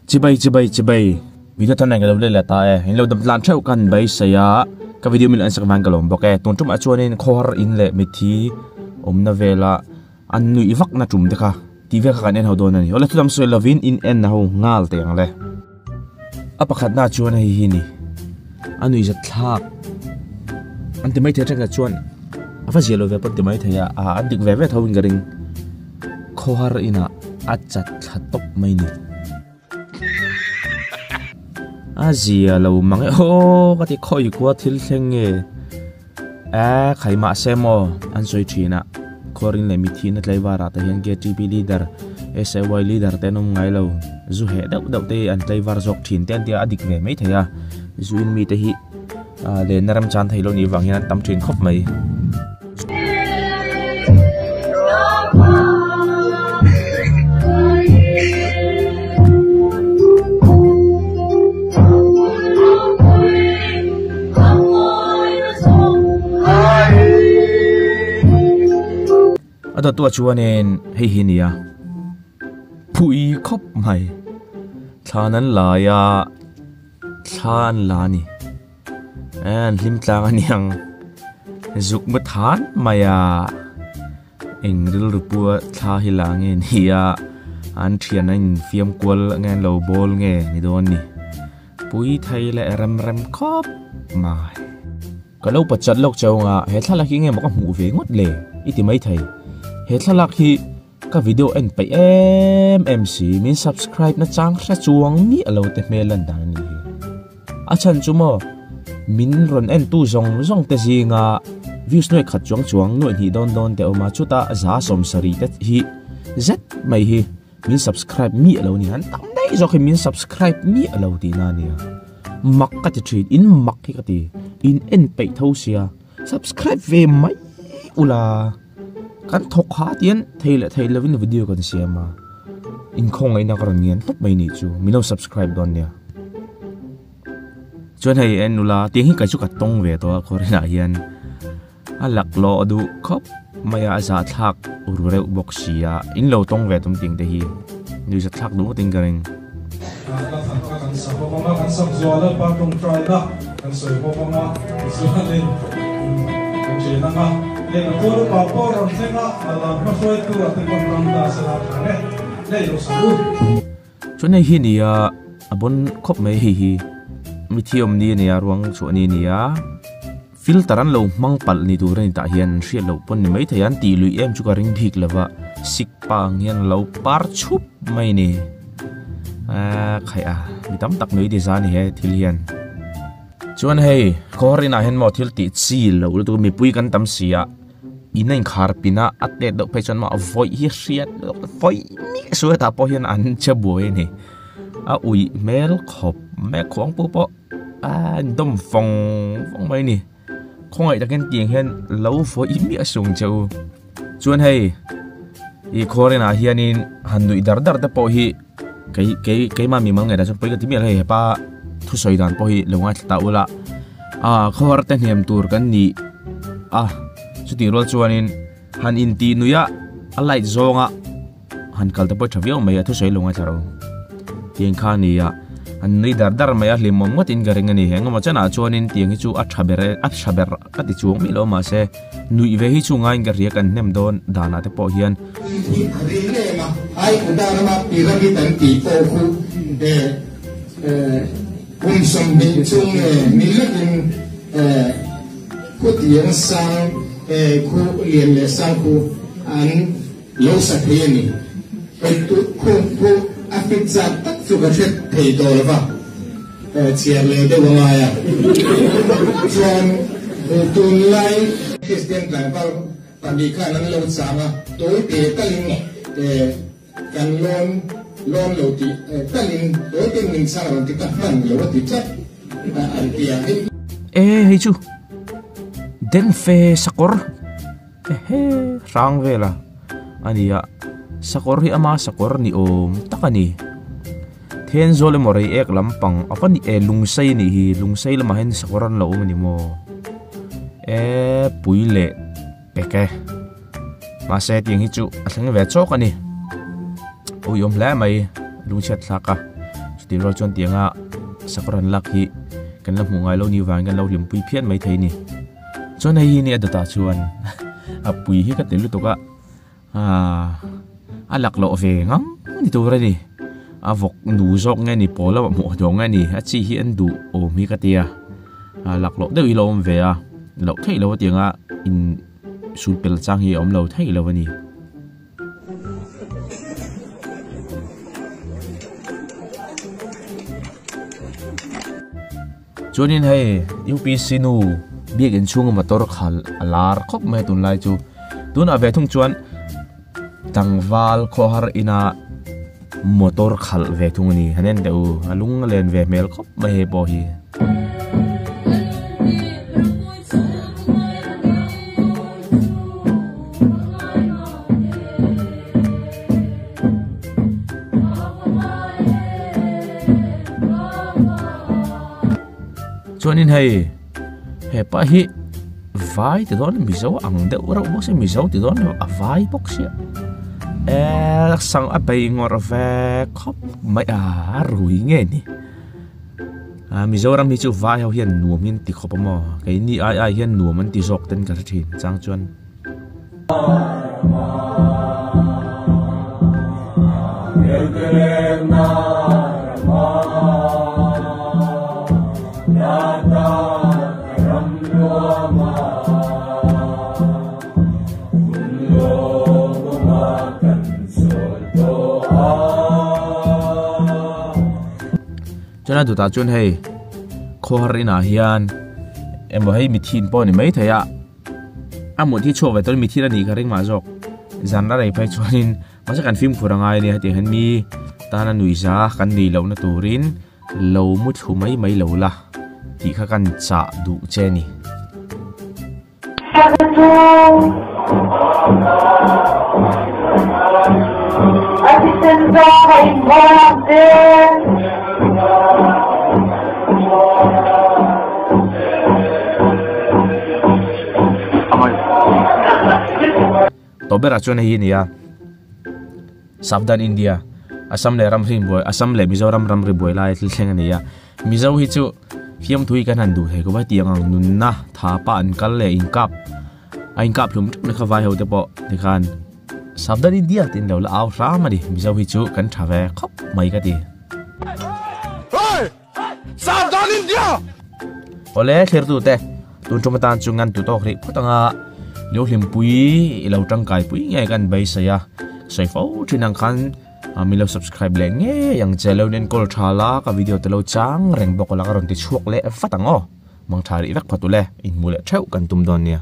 Chibai chibai chibai video thar nen ka lo let leh ta e in lo dam tlan theuh ka han beisei a ka video min lo en sak vang ka lawm bawk e tun tumah chuanin khawhar in leh mithi awmna vela an nuih vak na tum te kha tih vel kha kan en ho dawn a ni awle thulam sawi lovin in en ho nghal teh ang le a pakhatna chuan hei hi ni a nuih zat thlak an ti maithei atangah chuan a va zia lo ve pawh an ti maithei a ah an dik ve ve tho in ka ring. Khawhar inah a chat thla tawp mai ni. A zia lo mang e aw ka ti khawi kua thil thleng nge a khai mahse maw an sawi thin a khawrin leh mithiin a tlaivar ah te hian KTP leader SAY leader te an awm ngai lo zu heh deuh deuh te hi an tlaivar zawk thin te an tia a dik ve mai thei a zu in mi te hi lenna remchang thei lo nih vang hian an tam thin khawp mai. A dawttuah chuanin hei hi nia phui khawp mai thlan an lai a thla an la a ni. An hlim tlang a niang zuk mu than mai a eng rilru pua thla hi la nge ni a an thian a infiam kual nge an lo bawl nge ni dawn ni pui thei leh rem rem khawp mai. Ka lo pachat lawk chau anga he thlalak hi nge maw ka hmuh ve ngawt le i ti maithei he thlalak hi Ka video en peih em em si min subscribe na chang hre chuang miah lo te hmel lan dan a nih hi. A chhan chu maw min rawn en tu zawng zawng te zinga views nuaih khat chuang chuang nuaih hnih dawn dawn te awm a chutah za sawm sarih te hi zet mai hi min subscribe miah lo a ni an tam daih zawk hi min subscribe miah lo tihna a nia mak ka ti thin in mak hi ka ti in en peih tho sia subscribe ve mai ula. Kan thawk ha tian thei leh thei lovin video kan siam a, inkhawngaihna ka rawn ngen tawp mai nih chu, min lo subscribe dawn nia. Chuan hei en ula tiang hi kai chu ka tawng ve tawh a khawrinah hian a laklawh duh khawp mai a, a zahthlak ru reuh bawk si a, in lo tawng ve tum ting te hi nuihzatthlak duh ngawtin ka ring. Kan sak bawk ang a, kan sak zual a, pa tawngtaina kan sawi bawk ang a, tichuanin kan chen ang a, heng a tuar upa pawh rawn thleng a, a lam hma hruaitu a te pawn ram ta se la tha nge, lei lo sak u. Chuan hei hi nia a bon khawp mai hei hi mithi awm ni a nia ruang chhuah ni a nia filter an lo hmang palh ni tur a ni tah hian an hriat loh pawn ni maithei a an tih luih em chu ka ring bik lo va sik pa ang hian a lo par chhup mai a ni aaa khaih a mi tam tak nui ti za a ni he thil hian chuan hei khawhar inah hian maw thil tih chi loh lutuk mipui kan tam si a in a inkhar pin a a tet deuh phei chuan maw a vawih hi hriat loh vawih miah sual hetah pawh hian an che buai a ni a uih hmel khawp mai a khuang pawh pawh. A dawm vawng vawng mai a ni khawngaih takin tiang hian lo vawi miah sung che u chuan hei ih khaw rinah hianin han nuih dar dar te pawh hi kei kei keimah mi mal ngaihdan chuan pawi ka ti miah lo hei hepa thusawi dan pawh hi lo ngaithla ta ula ah khawhar te hnem tur kan ni a chutih rual chuanin han intih nuih a a light zawnga. Han kal te pawh tha viau mai a thusawi lo ngaithla ro. Tiang kha a ni a, an nui dar dar mai a hlimawm ngawt in ka ring a ni. Engemaw chanah chuanin tiang hi chu a tha ber e, a tha ber ka ti chuang miah lo mahse nuih ve hi chu ngaiin ka hria kan hnem dawn danah te pawh hian. Hi a ring em a, ai Kuta rama pyramid an tih pawh khu kum 20 chung nge ni lekin khutiang sang khu lian leh sang khu an Lo sa thei a ni. Hei tu khung khu a fit zat tak chu ka hre thei tawh lo va, chhiar leh deuh a ngai a. Chuan tunlai Kristian tlangval pahnih khan an lo chang a, tawi te talin kan lawn lawn lo tih talin tawi ten min chang rawn ti ka hman lo a ti tlat an ti a. E hei chu Denfe sakawr. Ehe hrang vel a a ni a sakawr hi ama sakawr ni awm tak a ni Thenzawl emaw rei ek lampang a va ni e lungsei a nih hi lungsei lamah hian sakawr an lo awm a ni maw e pui leh pek e mahse hetiang hi chu a thleng ve chawk a ni uiawm hle mai lungchhiat thlak a. Chutih rual chuan tianga sakawr an lak hi kan la hmuh ngai lo ni vangin kan lo hlimpui phian mai thei a ni. Chuan hei hi ni a dawtah chuan a pui hi ka ti lutuk a, aaa a laklawh ve ngang ni tur a ni. A vawk nu zawk nge ni pawl a hmuh hlawh nge ni a chi hi an duh awm hi ka tia, a laklawh deuh hi a lo awm ve a, loh theih loh a tianga in sul pel chang hi a awm lo theih lo a ni. Chuanin hei UPC nu biakinn chhunga motor khal a lar khawp mai a tunlai chu tunah ve thung chuan tlangval khawhar ina motor khalh ve thung a ni han en teh u a lung a len ve hmel khawp mai hei pawh hi. Chuanin hei hepa hi vai ti dawn mizo ang deuh reuh bawk sia mizo ti dawn a vai bawk sia eh sang a bei ngawrh ve khawp mai a a rui nge ni. Ah Mizoram hi chu vai ho hian nuam hi an ti khawp a maw keini ai ai hian nuam an ti zawk ten ka hre thin chang chuan. Chuan a dawtah chuan hei khawhar inah hian emaw hei mithin pawh a ni maithei a a mut hi chhuak ve tawhin mithin a nih ka ring mah zawk zan la rei phei chuanin mahse kan fimkhur a ngai a nia hetiang hian mi tana nuihza kan nih lohna turin lo mu thlu mai mai lo la tih kha kan chah duh che a ni. Tawh berah chuan hei hi a ni a Savdhan India Assam leh ram hrin buai Assam leh Mizoram ramri buai lai thil thleng a ni a. Mizo hi chu fiamthu hi kan han duh thei khawp a tiang ang nunna tha pah an kal leh inkap a inkap hlum ṭeuh na kha vai ho te pawh tikhan Savdhan India tiin lo la au hram a ni Mizo hi chu kan tha ve khawp mai ka ti. Savdhan India! Awle thlir te tun tum atan chu ngan tu tawk rih phawt anga lo hlimpui i lo tangkai pui nge kan beisei a sawi fo thin ang khan Mi lo subscribe leh ngei ang che lo in enkawl tha la ka video te lo chang reng bawk la ka rawn ti chhuak leh vat ang aw. Mang tha rih vek phawt ule, inhmuh leh theuh kan tum dawn nia.